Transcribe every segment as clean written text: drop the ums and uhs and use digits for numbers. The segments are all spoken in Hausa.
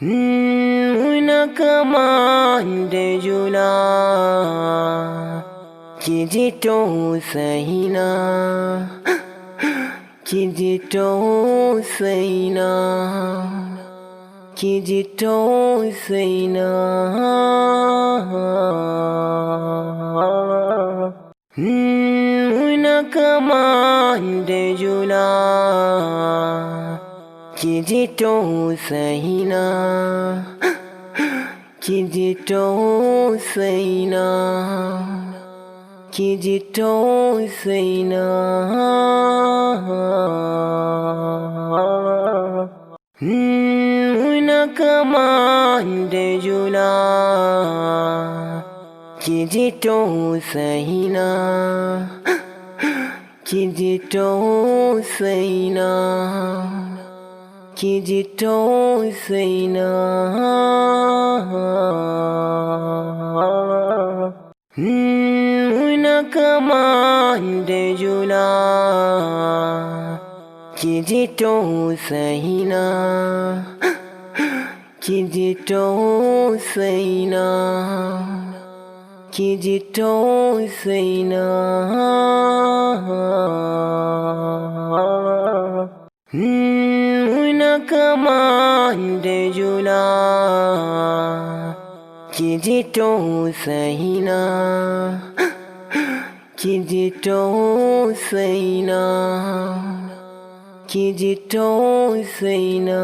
Muna kama da juna, ki ji tausayina, ki ji tausayina, ki ji tausayina. Muna kama da juna, ki ji tausayina, ki ji tausayina, ki ji tausayina. Muna kama da juna, ki ji tausayina, ki ji tausayina, ki ji tausayina. Muna kama da juna, ki ji tausayina, ki ji tausayina, ki ji tausayina. Muna kama da juna, ki ji tausayina, ki ji tausayina, ki ji tausayina.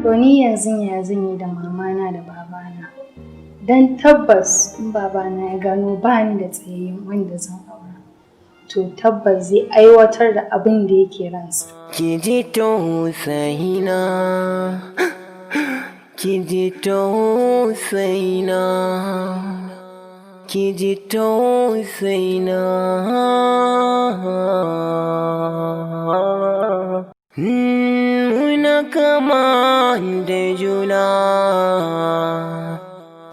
To ni yanzu ya zan yi da mamana da babana. Don tabbas in babana ya gano ba ni da tsayayyen wanda zan aura, to tabbas zai aiwatar da abin da yake ransa. Ki ji tausayina, ki ji tausayina, ki ji tausayina. Muna kama da juna,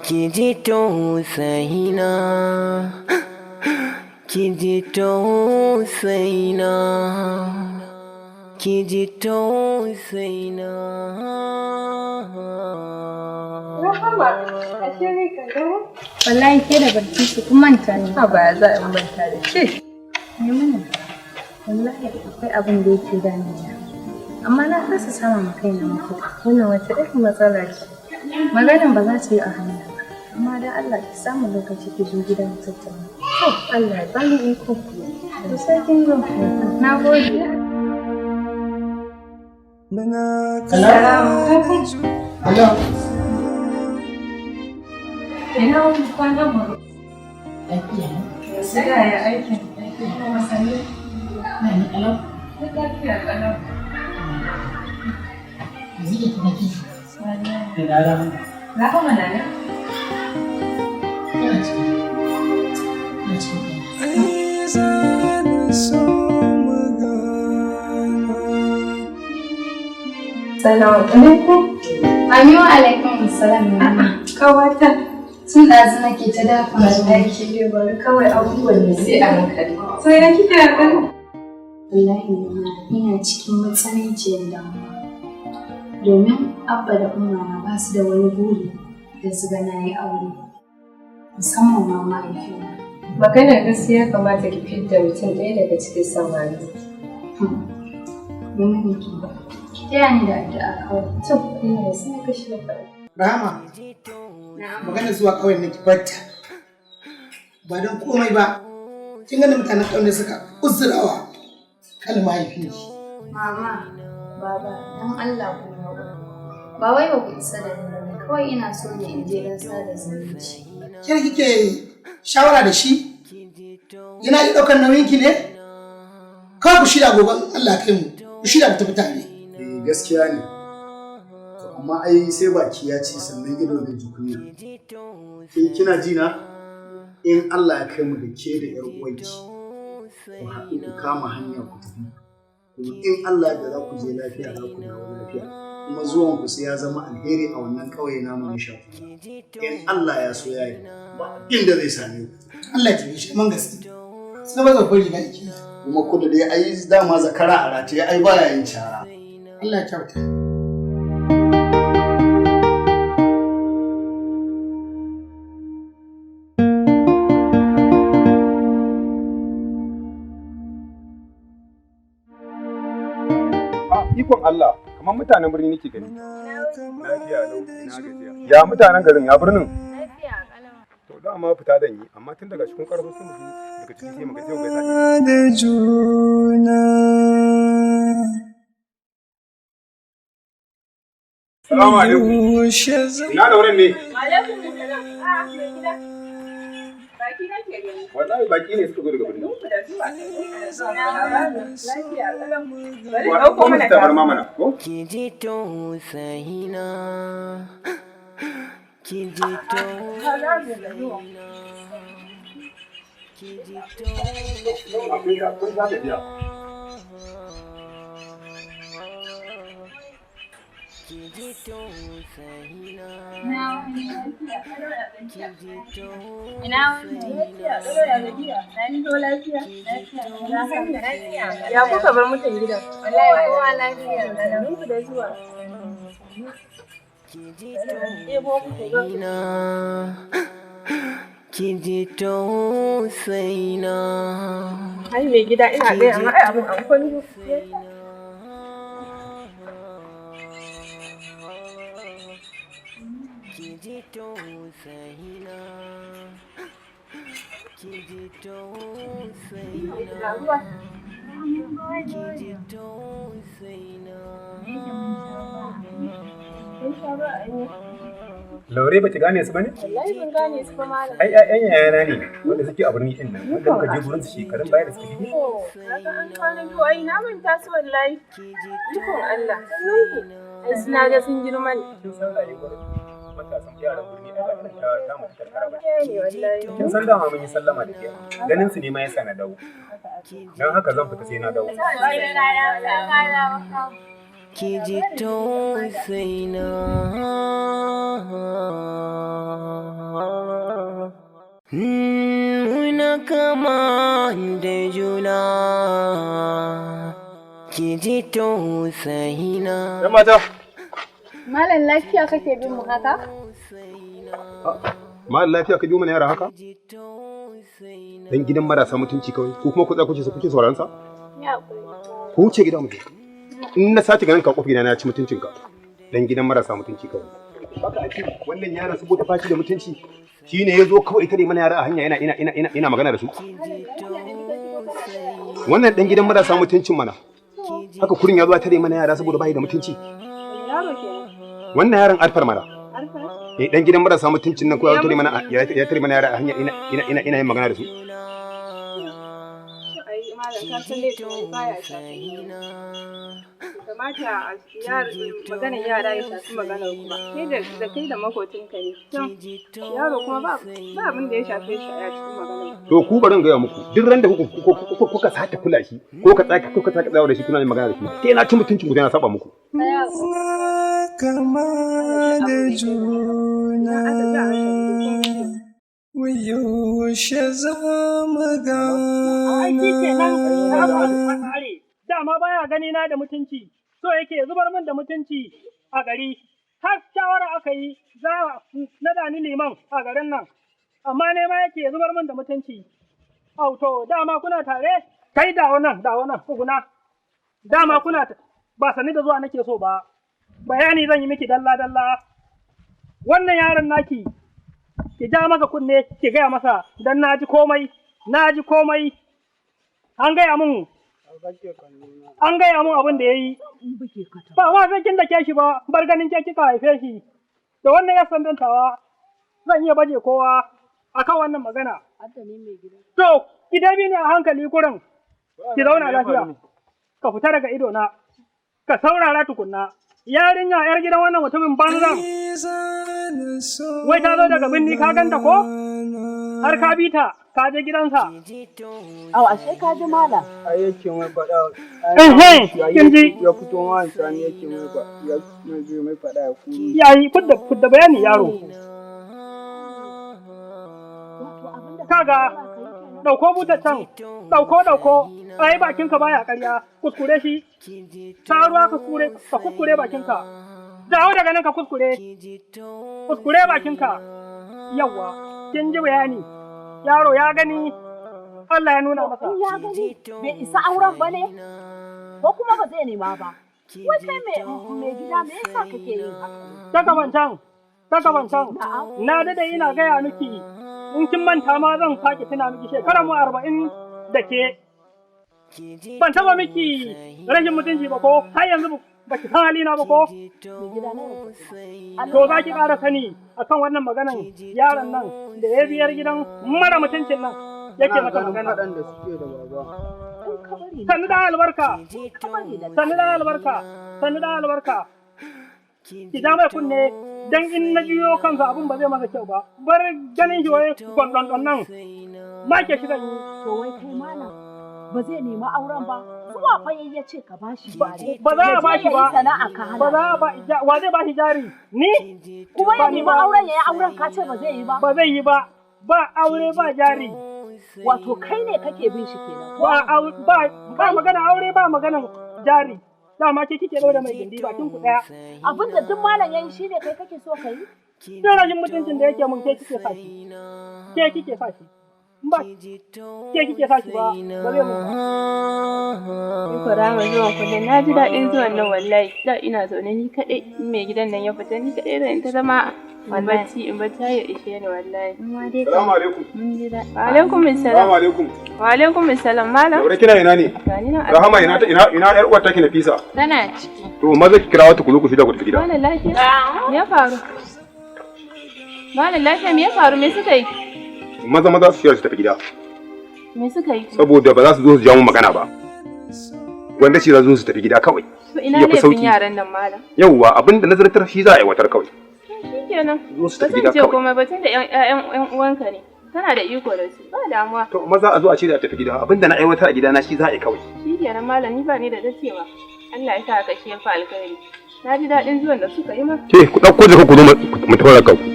ki ji tausayina, ki ji tausayina, ki ji tausayina. Rahama, ashe ne kan gano? Wallahi ke da Bilkisu kun manta ni. Ha ba za in manta da ke. Maimuna, wallahi akwai abin da yake damina. Amma na kasa sama ma kaina mafita. Wannan wace irin matsala ce? Maganan ba za ta yi a hanya ba. Amma dan Allah ki samu lokaci ki zo gidan mu tattauna. To, Allah ya bani iko. To sai kin zo. Na gode. Hello? Ina wani kwanan mu. Lafiya ne? Sai ya aikin. Wasanni. Na ni kalau. Lafiya kalau. Yanzu da kina ki. Wallahi. Da rana. Rahama na nan? Ina cikin. Ina cikin. Salamu alaikum. Amin wa alaikum salam. Kawata. Tun ɗazu nake ta dafa su. Wallahi ke dai bari kawai abubuwan ne sai a hankali. To ya kike a kan? Wallahi Maimuna, ina cikin matsananciyar damuwa. Domin Abba da Umma na ba su da wani buri da su ga na yi aure. Musamman ma mahaifina. Maganar gaskiya kamata ki fidda mutum ɗaya daga cikin samari. Maimuna ki ba. Ki taya ni da addu'a kawai. To, Allah ya sa ka shi faɗi. Rahama, magana zuwa ƙauyen na ki batta. Ba don komai ba. Kin ganin mutanen ƙauyen da suka uzurawa kan mahaifinki. Mama, Baba, don Allah ku yi haƙuri. Ba wai ba ku isa da ni ba ne, kawai ina so ne in je don sada zumunci. Ke da kike shawara da shi? Yana iya ɗaukar nauyin ki ne? Kawai ku shirya gobe in Allah ya kai mu. Ku shirya ku tafi tare. Eh, gaskiya ne. To amma ai sai baki ya ci sannan ido da ji kunya. Ke kina ji na? In Allah ya kai mu da ke da ƴar uwarki, ku haɗu ku kama hanya ku tafi. Kuma in Allah ya yarda za ku je lafiya za ku dawo lafiya. Kuma zuwan ku sai ya zama alheri a wannan ƙauye namu na Shakura. In Allah ya so ya yi, ba inda zai same ku. Allah ya tafi shi man gaske. Sai ba zan bari na iki. Kuma kudu dai ai dama zakara a rataye ai baya yin cara. Allah ya kyauta. A ikon Allah, kamar mutanen birni nake gani. Lafiya lau, ina gajiya. Ya mutanen garin ya birnin? To dama fita dan yi, amma tun daga cikin karfin sun mutu daga ciki sai muka je mu gaisa. Da juna. Salamu alaikum. Yaushe za Ina da wurin ne? Alaikum salam. Ah, mai gida. Baki nake gani. Wallahi baki ne suka zo daga birni. Ku da zuwa. Lafiya kalau. Bari Wa ɗauko ko mana musu tabarma mana, ko? Ki ji tausayina, ki ji tausayina, ki ji Akwai ka kun za tafiya. ki ji tausayina, ki ji Lafiya kalau ya gajiya. Na ni zo lafiya. Lafiya. Ya kuka bar mutan gidan? Wallahi kowa lafiya. Sannun ku da zuwa. tausayina, ki ji tausayina. Ai mai gida ina gaya ma ai abun an kwallo. Ki ji tausayina, ki ji tausayina, ki ji tausayina. Laure ba ki gane su bane? Wallahi ban gane su ba malam. Ai ƴaƴan yayana ne wanda suke a birni din nan, wanda muka je gurin su shekarun baya da suka shige. Oh, kaga an kwana biyu ai na manta su wallahi. Ikon Allah. Sannun ku. Ai suna ga sun girma ne. Kin san rayuwar matasan yaran birni ai ba irin ta ta mu ta karkara ba. Ne wallahi. Kin san dama mun yi sallama da ke. Ganin su ne ma yasa na dawo. Dan haka zan fita sai na dawo. Ki ji tausayina. Muna kama da juna. Ki ji tausayina. Yan mata. Malam lafiya kake bin mu haka? Malam lafiya ka biyo mana yara haka? Dan gidan marasa mutunci kawai, ko kuma ku tsaya kuke kuke sauraron sa? Ku wuce gida mu je. In na sace ganin ka kofi gida na ci mutuncin ka. Dan gidan marasa mutunci kawai. Haka ake wannan yaron saboda fashi da mutunci shine yazo kawai tare mana yara a hanya yana ina ina ina ina magana da su. Wannan dan gidan marasa mutuncin mana. Haka kurin ya zo ya tare mana yara saboda bai da mutunci. Yaro kenan. Wannan yaron alfar mana. Arfa. Eh dan gidan marasa mutuncin nan ko ya tare mana ya tare mana yara a hanya ina ina ina ina yin magana da su. Ai malam ka san laifin wani baya shafi. Kamata a maganar yara ya shafi maganar ku ba. Kai da da kai da makocinka ne. Can yaro kuma ba ba abin da ya shafe shi a cikin maganar. To ku bari in gaya muku duk ran da kuka sake kula shi ko ka tsaka kuka sake tsayawa da shi kuna yin magana da shi sai na ci mutuncin ku sai na saba muku. Kama da juna. Yaushe za mu Aiki kenan gane. Dama baya gani na da mutunci, so yake zubar min da mutunci a gari. Har shawara aka yi za a nada ni liman a garin nan, amma ne ma yake zubar min da mutunci. Au to dama kuna tare? Kai dawo nan, dawo nan, tsuguna. Dama kuna ba sani da zuwa nake so ba. Bayani zan yi miki dalla dalla. Wannan yaron naki ki ja masa kunne ki gaya masa dan na ji komai, na ji komai. An gaya mun an gaya mun abin da ya yi. Ba ma sai kin da ke shi ba, bar ganin ke kika haife shi. Da wannan ya sandan tawa zan iya baje kowa akan wannan magana. To, ki dai bi ni a hankali gurin. Ki zauna lafiya. Ka fita daga ido na. Ka saurara tukunna. Yarinya yar gidan wannan mutumin banzan. Wai ta zo daga binni ka ganta ko? Har ka bi ta. Ka je gidansa. Au ashe ka ji malam. Ai yake mai faɗa. Ehe, kin ji? Ya fito ma sani yake mai faɗa. Ya mai faɗa ya kuru. Yayi fudda fudda bayani yaro. Kaga ɗauko butar can, ɗauko ɗauko, ai bakinka baya ƙarya, kuskure shi, ta ruwa ka kure, ka kuskure bakinka. Dawo daga nan ka kuskure, kuskure bakinka. Yawwa, kin ji bayani, yaro ya gani, Allah ya nuna masa. In ya gani bai isa auren ba ne? Ko kuma ba zai nema ba? Wai kai mai gida me yasa kake yin haka? Ta gaban can, ta gaban can, na dade ina gaya miki in kin manta ma zan sake tuna miki shekara mu 40 da ke. Ban taba miki rashin mutunci ba ko har yanzu ba ki san halina ba ko? To za ki ƙara sani akan wannan maganan yaron nan da ya biyar gidan mara mutuncin nan yake mata magana. Faɗan da suke da baba. Sannu da albarka, sannu da albarka, sannu da albarka. Ki ja mai kunne dan in na juyo kansa abun ba zai masa kyau ba. Bar ganin shi wai gwandon nan make shi zan yi. To wai kai malam ba zai nemi auren ba. Zuwa fa ya ce ka bashi jari. Ba za a bashi ba. Sana'a ka hana. Ba za a ba wa zai bashi jari? Ni? Kuma ya nemi auren ya yi auren ka ce ba zai yi ba. Ba zai yi ba. Ba aure ba jari. Wato kai ne kake bin shi kenan. Ba ba ba magana aure ba maganan jari. Dama ke kike ɗaure mai gindi bakin ku ɗaya. Abin da duk malam yayi shine kai kake so ka yi? Duk rashin mutuncin da yake mun ke kike sa shi. Ke kike sa shi. Ba ke kike sa shi ba ba zai mun. Ni ko rama zuwan ku na ji daɗin zuwan nan wallahi. Da ina zaune ni kaɗai in mai gidan nan ya fita ni kaɗai zan ta zama in bacci in bacci ya ishe ni wallahi. Salamu alaikum. Wa alaikum assalam. Salamu alaikum. Wa alaikum assalam malam. Laure kina ina ne? Gani nan. Rahama ina ta ina ina yar uwar take Nafisa. Tana ciki. To maza ki kira wata ku zo ku shirya ku tafi gida. Malam lafiya? Me ya faru? Malam lafiya me ya faru me suka yi? Maza maza su shirya su tafi gida. Me suka yi? Saboda ba za su zo su jawo mu magana ba. Wanda shi za su zo su tafi gida kawai. To ina Ya fi laifin sauki. yaran nan malam? Yauwa abinda nazartar shi za a aiwatar kawai. Shikenan. Zo su Ba tafi zan gida ce kawai. komai ba tunda ƴan uwanka ne. Kana da iko da su ba damuwa. To maza a zo a shirya a tafi gida abinda na aiwatar a gidana shi za a yi kawai. Shikenan malam ni ba ni da dacewa. Allah ya sa ka shi ya fi alkhairi. Na ji daɗin zuwan da suka yi ma. Ke ku ɗauko jaka ku zo mu tafi raka ku.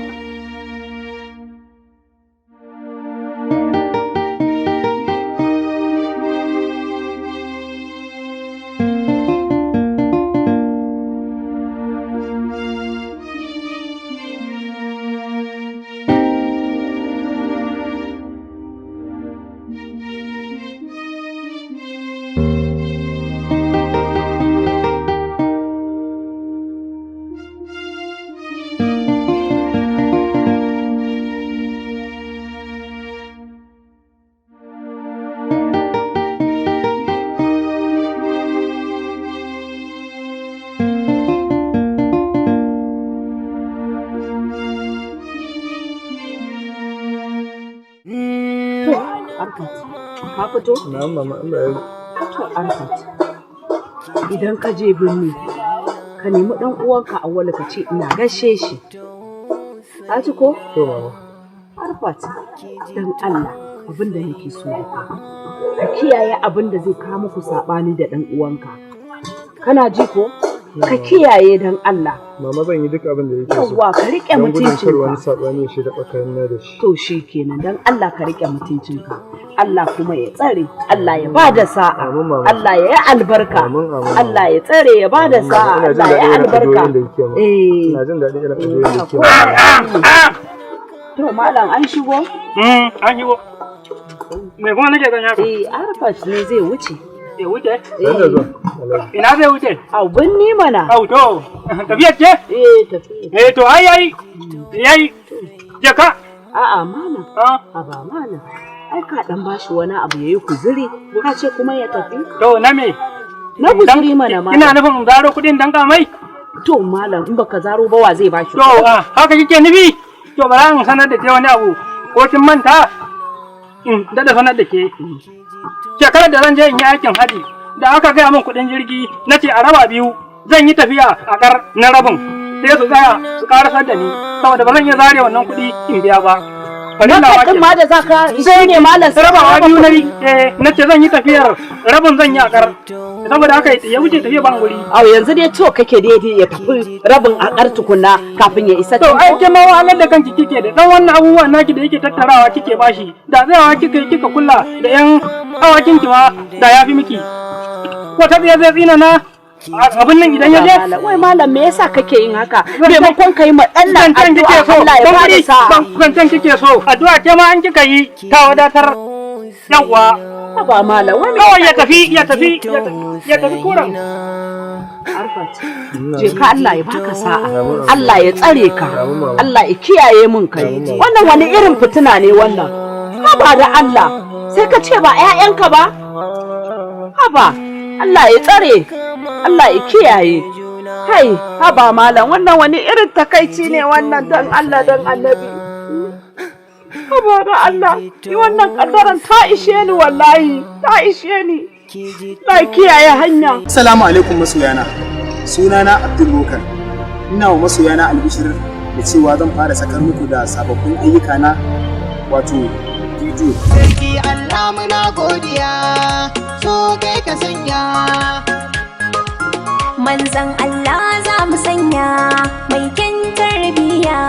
To Arfat, ka fito? Na'am mama Allah ya To Arfat, idan ka je birni, ka nemi ɗan uwanka Auwalu ka ce ina gaishe shi. Ka ji ko? To mama. Arfat, dan Allah abin da nake so da kai. Ka kiyaye abin da zai kawo muku saɓani da ɗan uwanka. Kana ji ko? Ka kiyaye dan Allah. Mama zan yi duk abin da yake so. Yawwa, ka riƙe Don gudun kar mutuncinka. wani saɓani ya shiga tsakanina da shi. To shi kenan dan Allah ka riƙe mutuncinka. Allah kuma ya tsare, Allah ya ba da sa'a, Allah ya yi albarka, Allah ya tsare ya ba da sa'a, Ina jin Allah ya daɗin yi irin albarka. addu'o'in da kike min. Eh. Ina jin daɗin irin addu'o'in da kike min. To malam an shigo? An shigo. Me kuma nake ganin haka? Eh, Arafat ne zai wuce. Ya wuce? Sanda zuwa. Ina zai wuce? Au binni mana. Au to, tafiyar ce? Eh, tafiya. Eh to ai ai yayi je ka. A'a malam. A ba malam. Ai ka dan bashi wani abu yayi kuzuri, ka ce kuma ya tafi? To na me? Na guzuri mana malam. Ina nufin in zaro kuɗin dan ka mai? To malam in baka zaro ba wa zai bashi? To a haka kike nufi? To bara in sanar da ke wani abu ko kin manta? In dada sanar da ke. Shekarar da zan je in yi aikin haji da aka gaya min kuɗin jirgi na ce a raba biyu zan yi tafiya a kar na rabin sai su tsaya su karasar da ni saboda ba zan iya zare wannan kuɗi in biya ba. Makka din ma da zaka shi ne malam sai ka Rabawa raba biyu na kuɗi. yi, na ce zan yi tafiyar rabin zan yi a kar. Saboda haka ya wuce tafiya ban guri. Au, yanzu dai to kake daidai ya tafi rabin a kar tukunna kafin ya isa To can ai ko? ke ma wahalar da kanki kike da dan wannan abubuwan naki da yake tattarawa kike bashi, da tsayawa kika yi kika kula da yan awakin ki ma da yafi miki. Wata tsiya zai tsina na abin nan idan ya je. Malam, wai malam, me yasa kake yin haka? Maimakon ka yi ma ɗan nan Zancen addu'a kike so, Allah ya ban bada wuri, sa'a. Zancen kike so, addu'a ke ma an kika yi ta wadatar, yawwa. Haba malam, wai me Kawai ya yasa tafi, ya tafi, ya tafi, ya tafi kuran. Arfat, je ka, Allah ya baka sa'a, Allah ya tsare ka, Allah ya kiyaye mun kai. Wannan wani irin fitina ne wannan? Haba da Allah, sai ka ce ba 'ya'yanka ba? Haba, Allah ya tsare, Allah ya kiyaye. Kai, haba malam, wannan wani irin takaici ne wannan, dan Allah dan Annabi. Haba da Allah, ni wannan kaddaran ta ishe ni wallahi, ta ishe ni. Allah ya kiyaye hanya. Assalamu alaikum masoyana. Sunana Abdul Bokar. Ina wa masoyana albishir da cewa zan fara sakar muku da sababbin ayyuka na, wato bidiyo. Sarki Allah, muna godiya, so kai ka sanya. Manzan Allah za mu sanya mai kyan tarbiya.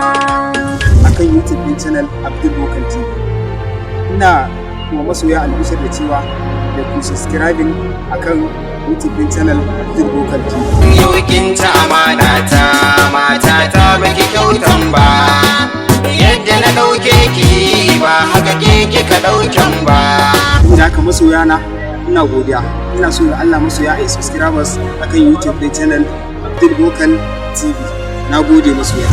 Akan YouTube din channel Abdul Bokar TV. Ina wa masoya albishir da cewa da ku subscribing akan YouTube din channel Abdul Bokar TV. Yau kin ta amana ta, mata ta, baki kyautan ba. Yadda na ɗauke ki ba haka ke kika ɗauken ba. Saboda haka masoyana, ina godiya. Ina so da Allah masoya a yi subscribers akan YouTube din channel Abdul Bokar TV. Na gode, masoya.